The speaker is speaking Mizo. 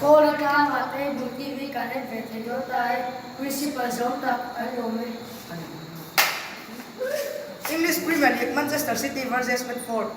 Kawl atlangah te Bul TV kan en ve thei dawn ta e, Principal zawng tak an awm e. English Premier League Manchester City vs Watford.